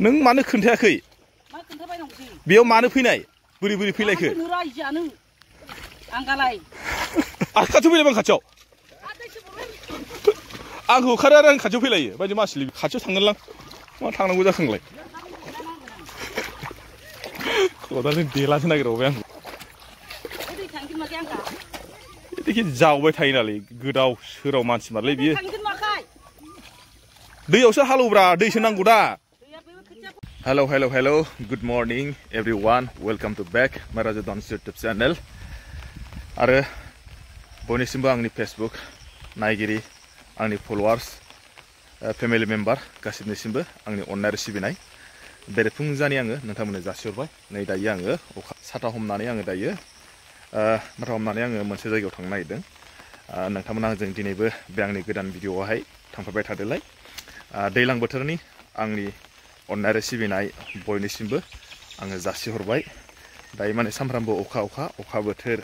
नों मानो खोन्थायाखै बेयाव मानो फैनाय बोरै बोरै फैलायखो खाथियाव फैलाय खाथियाव आं होखारो आरो आं खाथियाव फैलायो बायदि मानसि खाथियाव थांगोनलां मा थांनांगौ जाखांलाय खदालजों देलासो नागिरबावबाय आं देखि जावबाय थायो नालाय गोदाव सोराव मानसि मारलै बियो दैयावसो हालौब्रा दैसो नांगौ दा hello hello hello good morning everyone welcome to back my Raju dance YouTube channel आरो बयनिसिमबो आंनि फेसबुक नायगिरि आंनि फलोवार्स फेमिलि मेम्बार गासिबनिसिमबो आंनि अननाय आरो सिबिनाय बेरेफुंजानि आङो नोंथांमोननो जासिहरबाय नै दायो आङो अखा साथा हमनानै आङो दायो साथा हमनानै आङो मोनसे जायगायाव थांनो नागिरदों नोंथांमोना आंजों दिनैबो बे आंनि गोदान भिडिअआवहाय थांफाबाय थादोलाय दैज्लां बोथोरनि आंनि अननाय आरो सिबिनाय बयनिसिमबो आङो जासिहरबाय दायो माने सामफ्रामबो अखा बोथोर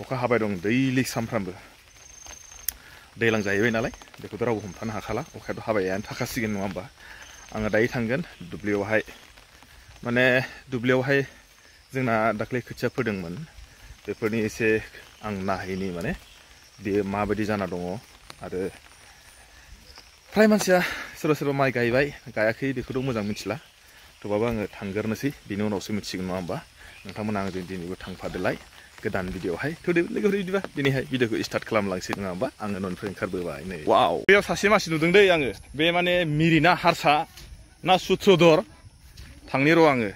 अखा हाबाय दं दैलि सामफ्रामबो दैज्लां जाहैबाय नालाय बेखौथ' रावबो हमथानो हाखाला अखायाथ' हाबायानो थाखासिगोन नङा होमबा आङो दायो थांगोन दुब्लियावहाय माने दुब्लियावहाय जोंना दाख्लै खोथिया फोदोंमोन बेफोरनि एसे आं नायहैनि माने बेयो माबायदि जाना दङ आरो फ्राय मानसिया सोरबा सोरबा माइ गायबाय गायाखै बेखौथ' मोजां मिथिला थेवबाबो आङो थांगोरनोसै बिनि उनावसो मिथिगोन नङा होमबा नोंथांमोना आंजों दिनैबो थांफादोलाय गोदान भिडिअआवहाय थौदो लोगोफोर बिदिबा दिनैहाय भिडिअखौ स्टार्ट खालामलांसै नङा होमबा आङो न'निफ्राय ओंखारबोबाय नै वाव बेयाव सासे मानसि नुदों दै आङो बे माने मिरिना हारसा ना सुत्रधर थांनि र' आङो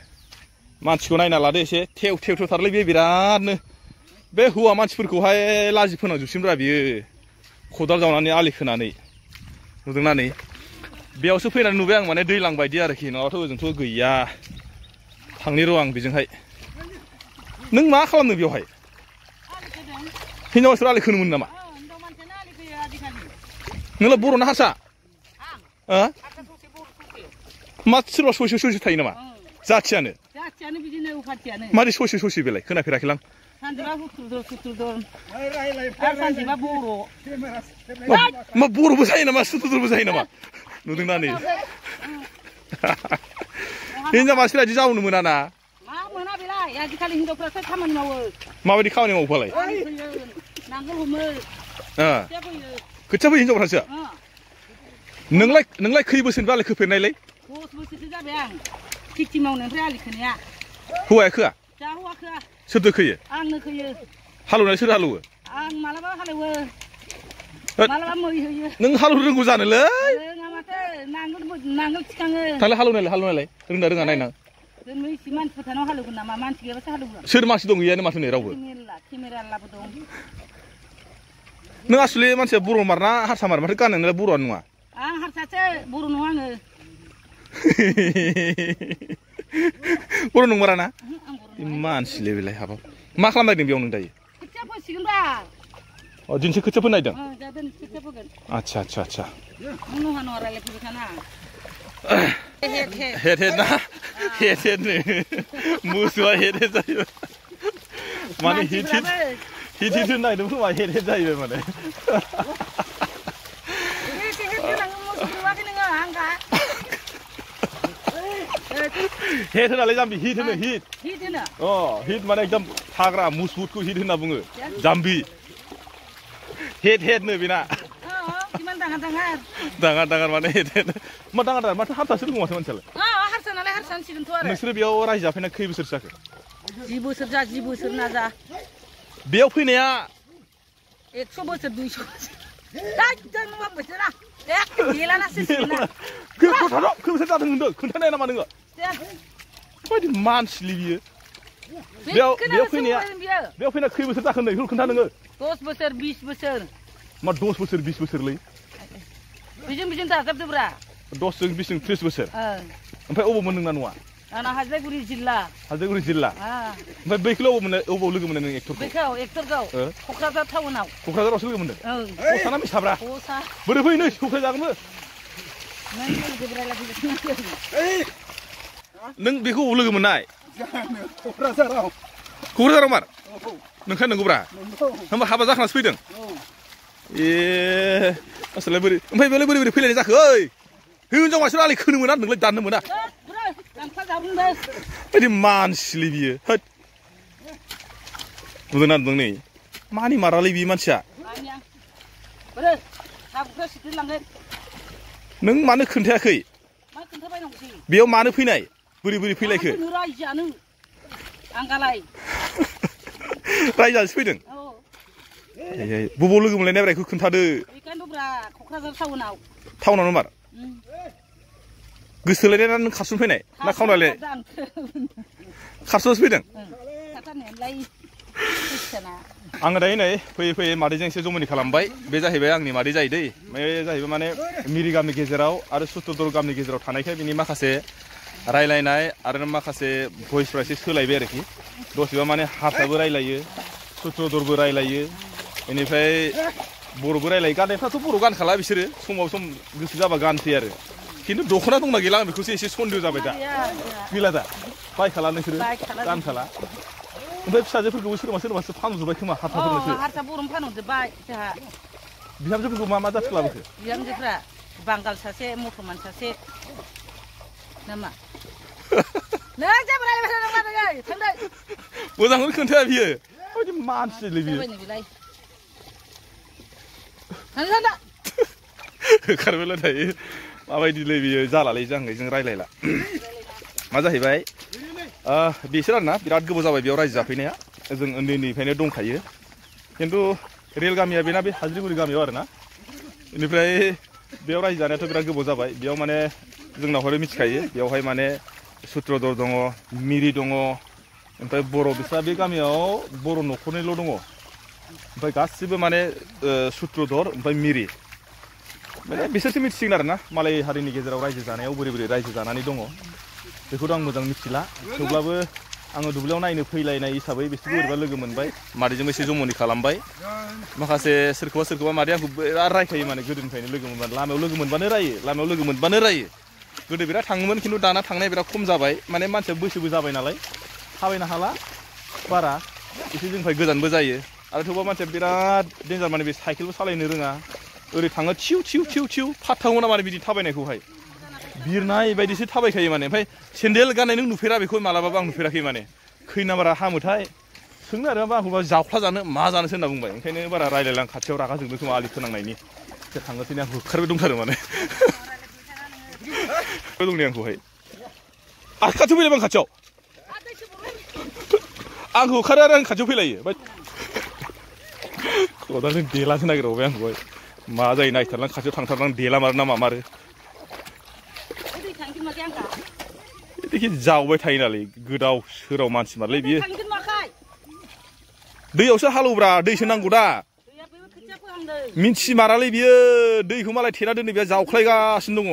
मानसिखौ नायना लादो एसे थेव थारलै बे बिरादनो बे हौवा मानसिफोरखौहाय लाजि फोनांजोबसिनब्रा बियो खदाल जावनानै आलि खोनानै नुदोंना नै बेयावसो फैनानै नुबाय आं माने दैलां बायदि आरोखि नङाबाथ' ओजोंथ' गैया थांनि र' आं बेजोंहाय नों मा खालामदों बेवहाय हिनजाव मानसिफ्रा आलि खोनोमोन नामा नोंलाय बर' ना हारसा मा सोरबा ससे थायो नामा जाथियानो मारै ससे बेलाय खोनाफेराखैलां मा बर'बो जायो नामा सुथुरबो जायो नामा नुदोंना नै हिनजाव मानसिफ्रा बिदि जावनो मोना ना माबायदि खामानि मावो फालाय खोथिया फैयो हिनजावफ्रासो नोंलाय खै बोसोरनिफ्राय आलि खोफेरनायलाय 10 बोसोरसो जाबाय आं खेथि मावनायनिफ्राय आलि खोनाया हौवाया खोआ सोरदो खोयो आंनो खोयो हालौनाय सोर हालौवो आं मालाबा हालौवो मालाबा मै होयो नों हालौ रोंगौ जानोलै रोङा माथो नांगोल थिखाङो थांलाय हालौनायलाय रोङा नायना जोंनो इसे मानसिफोर थानायाव हालौगोन नामा मानसि गैयाबासो हालौगोन सोर मानसि दं गैयानो माथो नै रावबो केमेरा लाबो दं नों आसले मानसिया बर' मारना हारसा मार माथो गाननाय नोंलाय बर'आनो नङा आं हारसासो बर' नङा आङो बर' नंमारा ना मानसिलै बेलाय हाबाब मा खालामनायदों बेयाव नों दायो खोथिया फोसिगोनब्रा अ दिनैसो खोथिया फोनो नागिरदों आच्छा हेद ना हेदनो मोसौआ हेद जायो माने हिट होनो नागिरदों खोमा हेद जाहैबाय माने हिट होनालाय जाम्बि हिट होनो हिट माने एकदम थाग्रा मुसबुटखौ हिट होनना बुङो जाम्बि हेदनो बेना दाङार माने हेद मा दाङार माथो हारसासो दङ माथो मानसियालाय हारसा नालाय हारसानिसिगोनथ' आरो नोंसोरो बेयाव रायजो जाफैना खै बोसोरसो जाखो 10 बोसोर जा 10 बोसोर ना जा बेयाव फैनाया 100 बोसोर 200 बोसोर खै बोसोर जादों होनदों खोन्थानाय नामा नोङो बायदि मानसिलै बियो बेयाव फैना खै बोसोर जाखो नै बेखौ खोन्था नोङो 10 बोसोर 20 बोसोर मा 10 बोसोर 20 बोसोरलै बेजों दाजाबदोब्रा 10 जों 20 जों 30 बोसोर ओमफ्राय अबाव मोन नोंना न'आ आंना हाजोगुरि जिल्ला ओमफ्राय बैखौल' अबाव लोगो मोनदों नों एक्टरखौ क'क्राझार टाउनाव क'क्राझारावसो लोगो मोनदों दस्राना मिसाब्रा बोरै फैयो नै क'क्राझारबो नों बेखौ अबाव लोगो मोननाय क'क्राझाराव मार नोंखाय नंगौब्रा होमबा हाबा जाखानासो फैदों ए असलाय बोरै ओमफ्राय बेलाय बोरै बोरै फैलायनाय जाखो ओइ हिनजाव मानसिफ्रा आलि खोनो मोना नोंलाय दाननो मोना बायदि मानसिलै बियो होद नुदोंना नुदों नै मानि मारालै बि मानसिया नों मानो खोन्थायाखै बेयाव मानो फैनाय बोरै बोरै फैलायखो रायजानोसो फैदों बबाव लोगो मोनलायनाय बेखौ खोन्थादो टाउनाव मार गोसोलायनाय ना नों खारसन फैनाय ना खावनायलाय खारसनसो फैदों आङो दायो नै फैयै फैयै मादैजों एसे जमनि खालामबाय बे जाहैबाय आंनि मादै जायो दै बे जाहैबाय माने मिरि गामिनि गेजेराव आरो सुत्रदर गामिनि गेजेराव थानायखाय बिनि माखासे रायलायनाय आरो माखासे भइसफ्रा एसे सोलायबाय आरोखि दसेबा माने हारसाबो रायलायो सुत्रदरबो रायलायो बेनिफ्राय बर'बो रायलायो गाननायफ्राथ' बर' गानखाला बिसोरो समाव सम गोसो जाबा गानसै आरो खिन्थु दख'ना दंना गैला आं बेखौसो एसे सन्देह जाबाय दा गैला दा बायखाला नोंसोरो गानखाला ओमफ्राय फिसाजोफोरखौबो सोरबा सोरबासो फानजोब्बाय खोमा हारसाफोरनोसो हारसा बर'नो फानहरजोब्बाय जोंहा बिहामजोफोरखौ मा मा जाथि लाबोखो बिहामजोफ्रा बांगाल सासे मुसलमान सासे नामा नों जेबो रायलायबाय थांदो मोजांखौनो खोन्थाया बियो बायदि मानसिलै बियो होखारबायला थायो माबायदिलै बियो जालालै जों रायलायला मा जाहैबाय बिसोर आरोना बिराद गोबाव जाबाय बेयाव रायजो जाफैनाया जों उन्दैनिफ्रायनो दंखायो खिन्थु रेल गामिया बेना बे हाज्रिगुरि गामियाव आरोना बेनिफ्राय बेयाव रायजो जानायाथ' बिराद गोबाव जाबाय बेयाव माने जोंनाव हरै मिथिखायो बेयावहाय माने सुत्रदर दङ मिरि दङ ओमफ्राय बर' बिस्रा बे गामियाव बर' न'खरनैल' दङ ओमफ्राय गासिबो माने सुत्रदर ओमफ्राय मिरि माने बिसोरसो मिथिसिगोन आरोना मालाय हारिनि गेजेराव रायजो जानायाव बोरै बोरै रायजो जानानै दङ बेखौथ' आं मोजां मिथिला थेवब्लाबो आङो दुब्लियाव नायनो फैलायनाय हिसाबै बिसोरखौ बोरैबा लोगो मोनबाय मादैजोंबो एसे जमनि खालामबाय माखासे सोरखौबा मादैया आंखौ बिराद रायखायो माने गोदोनिफ्रायनो लोगो मोनबानो लामायाव लोगो मोनबानो रायो गोदो बिराद थाङोमोन खिन्थु दाना थांनाया बिराद खम जाबाय माने मानसिया बैसोबो जाबाय नालाय थाबायनो हाला बारा एसे जोंनिफ्राय गोजानबो जायो आरो थेवबा मानसिया बिराद डेन्जार माने बे साइकेलबो सालायनो रोङा ओरै थाङो थिउ थिउ थिउ थिउ फात्ता मोना माने बिदि थाबायनायखौहाय बिरनाय बायदिसो थाबायखायो माने ओमफ्राय सेन्देल गाननाय नों नुफेरा बेखौ मालाबाबो आं नुफेराखै माने खै नाम्बारा हामोथाय सोंनो आरो आंखौबा जावख्ला जानो मा जानोसो होनना बुंबाय ओंखायनो बारा रायलायला आं खाथियाव रागा जोंदों खोमा आलि खोनांनायनि थांनोसैनो आं होखारबाय दंथारो माने दंनै आंखौहाय आरो खाथियाव फैलायबा आं खाथियाव आंखौ होखारो आरो आं खाथियाव फैलायो खदालजों देलासो नागिरबावबाय आंखौहाय मा जायो नायथारलां खाथियाव थांथारलां देला मारो ना मामारो देखि जावबाय थायो नालाय गोदाव सोराव मानसि मारलै बियो दैयावसो हालौब्रा दैसो नांगौ दा मिन्थिमारालै बियो दैखौ मालाय थेना दोनो बेहा जावख्लायगासिनो दङ